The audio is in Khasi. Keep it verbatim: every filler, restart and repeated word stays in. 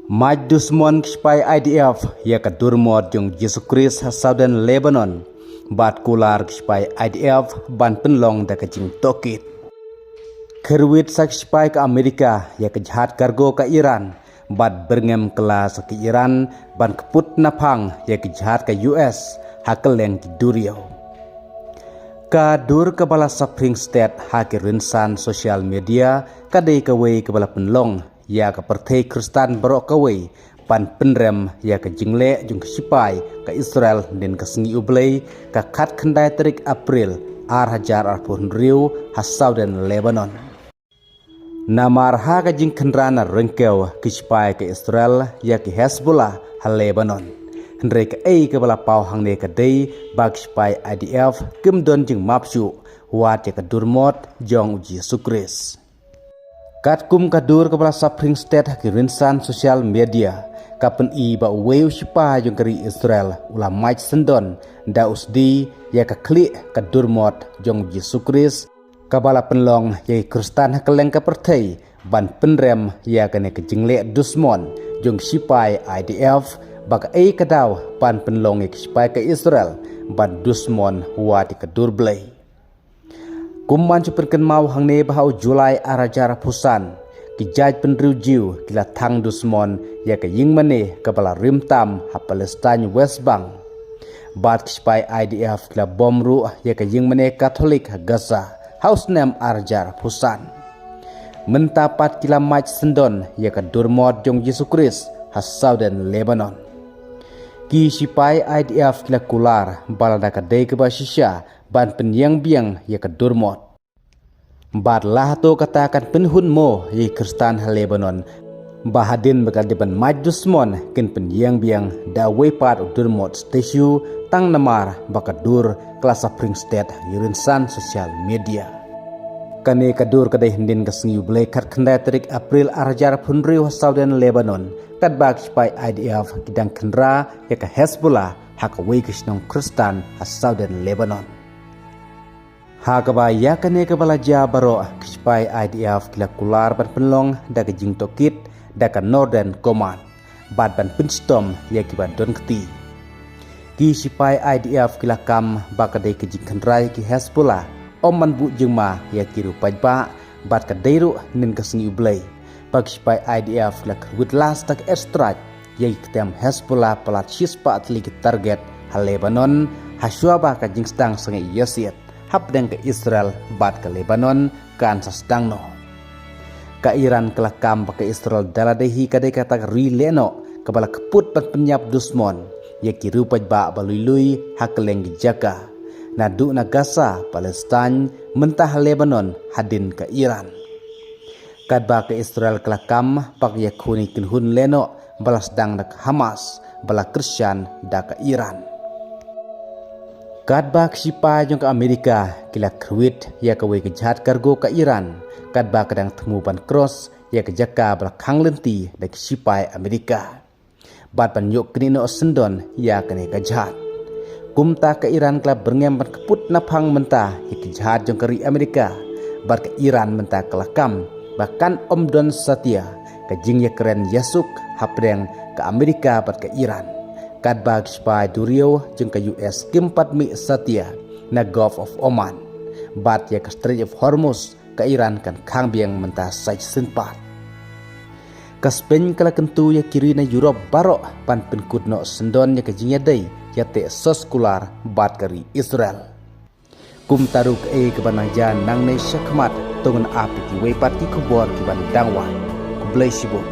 Mach dusmon ki sipai I D F ïa ka durmot jong Jisu Khrist ha sawdong Lebanon, bad kular ki sipai I D F ban pynlong da ka jingtohkit. Kyrwit sa ki sipai ka Amerika ïa ka jahaj kargo ka Iran, bad byrngem kylla sa ka Iran ban kput naphang ïa ka jahaj ka U S ha kylleng ki duriaw. Ka dur kaba la sapring stet ha ki rynsan social media ka dei kawei kaba la pynlong ïa ka pyrthei Khristan baroh kawei ban pynrem ïa ka jingleh jong ki sipai ka Israel hynnin ka sngi U Blei, ka khatkhyndai tarik April ar hajar arphew hynriew ha sawdong Lebanon. Namar ha ka jingkhynra na ryngkew ki sipai ka Israel ïa ki Hezbollah ha Lebanon. Hynrei kaei kaba la paw hangne ka dei ba ki sipai I D F kim don jingmap shuh wat ïa ka durmot jong u Jisu Khrist. Katkum ka dur kaba la sapring stet ha ki rynsan social media, ka pyni ba uwei u sipai jong ka ri Israel u la mach syndon da u sdie ïa ka khlieh ka durmot jong u Jisu Khrist, kaba la pynlong ïa ki Khristan ha kylleng ka pyrthei ban pynrem ïa kane ka jingleh dusmon jong ki sipai I D F, ba kaei ka daw ban pynlong ïa ki sipai ka Israel ban dusmon wat ïa ka dur Blei. Kum ban shu pynkynmaw hangne ba ha u July ar hajar arphew san, ki jaitbynriew Jiw ki la thang dusmon ïa ka ïingmane kaba la rim tam ha Palestine West Bank. Bad ki sipai I D F ki la bom ruh ïa ka ïingmane Katholik ha Gaza ha u snem ar hajar arphew san. Mynta pat ki la mach syndon ïa ka durmot jong Jisu Khrist ha sawdong Lebanon. Ki sipai I D F ki la kular ba lada ka dei kaba shisha ban pynïeng biang ïa ka durmot, bad la hato kata kan pynhun mo ïa ki Khristan ha Lebanon, ba hadien ba ka dei ban mach dusmon kin pynïeng biang da uwei pat u durmot statue, tang namar ba ka dur ka la sapring stet ha ki rynsan social media. Kane ka dur ka dei hynnin ka sngi U Blei khatkhyndai tarik April ar hajar arphew hynriew ha sawdong Lebanon, katba ki sipai I D F ki dang khynra ïa ka Hezbollah ha kawei ka shnong Khristan ha sawdong Lebanon. Ha kaba ïa kane kaba la jia baroh, ki sipai I D F ki la kular ban pynlong da ka jingtohkit da ka Northern Command, bad ban pynshitom ïa kiba don kti. Ki sipai I D F ki la kam ba ka dei ka jingkhynra ïa ki Hezbollah, ym ban buh jingma ïa ki riew paidbah, bad ka dei ruh hynnin ka sngi U Blei ba ki sipai I D F ki la kyrwit las da ka airstrike ïa ki ktem Hezbollah palat shispah tylli ki target ha Lebanon, hashwa ba ka jingsdang sangeh ïasiat hapdeng ka Israel bad ka Lebanon kan sa sdang noh. Ka Iran ka la kam ba ka Israel da lade hi ka dei kata ka ri lehnoh kaba la kput ban pynïap dusmon ïa ki riew paidbah ba lui lui ha kylleng ki jaka, naduh na Gaza, Palestine, mynta ha Lebanon, hadien ka Iran. Katba ka Israel ka la kam ba ka ïakhun ïa ki kynhun lehnoh ba la sdang da ka Hamas ba la kyrshan da ka Iran. Katba ki sipai jong ka Amerika ki la kyrwit ïa kawei ka jahaj kargo ka Iran, katba ka dang thmu ban cross ïa ka jaka ba la khang lynti da ki sipai Amerika, bad ban ïoh knieh noh syndon ïa kane ka jahaj. Kumta ka Iran ka la byrngem ban kput naphang mynta ïa ki jahaj jong ka ri Amerika, bad ka Iran mynta ka la kam ba kan ym don satia ka jingïakren ïasuk hapdeng ka Amerika bad ka Iran, katba ki sipai duriaw jong ka U S kim pat mih satia na Gulf of Oman, bad ïa ka Strait of Hormuz ka Iran kan khang biang mynta sa shisien pat. Ka Spain ka la kyntu ïa ki ri na Europe baroh ban pynkut noh syndon ïa ka jingïadei ïateh soskular bad ka ri Israel. Kumta ruh kaei kaba nang jia nangne shakhmat, to ngin ap ïa kiwei pat ki khubor kiban dang wan. Khublei shibun.